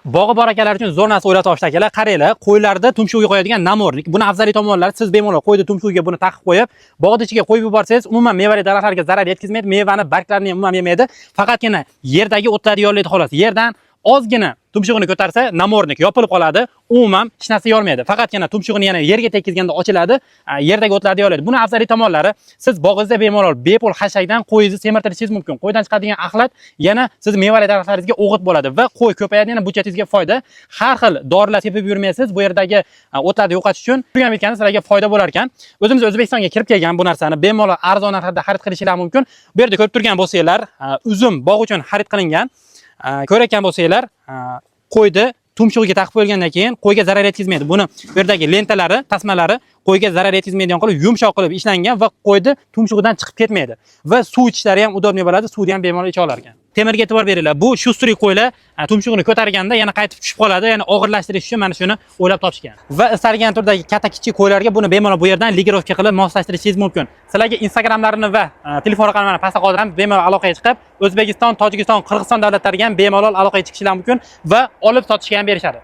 Bog'i bor akalar uchun zo'r narsa o'ylab topishdi akalar. Qaranglar, qo'ylarda tumshug'iga qo'yadigan намордник. Buni afzalli tomonlari, siz bemalol qo'yni tumshug'iga buni taqib qo'yib, bog'ni ichiga qo'yib yuborsangiz, umuman mevali daraxtlarga zarar yetkazmaydi, mevani barglarini ham umuman yemaydi. Faqatgina yerdagi o'tlarni yolaydi xolos. Yerdan ozgina tumshug'ini ko'tarsa, намордник yopilib qoladi, umuman hech narsa yormaydi. Faqatgina tumshug'ini yana yerga tekkizganda ochiladi, yerdagi o'tlarni yolaydi. Buni afzalli tomonlari, siz bog'ingizda bemalol bepul xashakdan qo'yingizni semirtirishingiz mumkin. Qo'ydan chiqadigan axlat yana siz mevali daraxtlaringizga o'g'it bo'ladi va qo'y ko'payadi, yana budjetingizga foyda. Har xil dorilar sepib yurmaysiz, bu yerdagi o'tlarni yo'qotish uchun. Turgan bitgani sizlarga foyda bo'lar ekan. O'zimiz O'zbekistonga kirib kelgan bu narsani bemalol arzon narxda xarid qilishinglar mumkin. Bu yerda ko'rib turgan bo'lsanglar, uzum bog' uchun xarid qilingan. Ko'rayotgan bo'lsanglar, qo'yni tumshug'iga taqib qo'yilgandan keyin qo'yga zarar yetkazmaydi. Buni bu yerdagi lentalari, tasmalari qo'yga zarar yetkazmaydigan qilib, yumshoq qilib ishlangan va qo'yni tumshug'idan chiqib ketmaydi. Va suv ichishlari ham удобный bo'ladi, suvni ham bemalol icha olar ekan. Temirga e'tibor beringlar. Bu шустрый qo'ylar tumshug'ini ko'targanda yana qaytib tushib qoladi, ya'ni og'irlashtirish uchun mana shuni o'ylab topishgan. Va istalgan turdagi katta kichik qo'ylarga buni bemalol bu yerdan регулировка qilib moslashtirishingiz mumkin. Sizlarga Instagramlarini va telefon raqamlarini pastda qoldiramiz. Bemalol aloqaga chiqib, O'zbekiston, Tojikiston, Qirg'iziston davlatlariga ham bemalol aloqaga chiqishingiz mumkin va olib sotishga ham berishadi.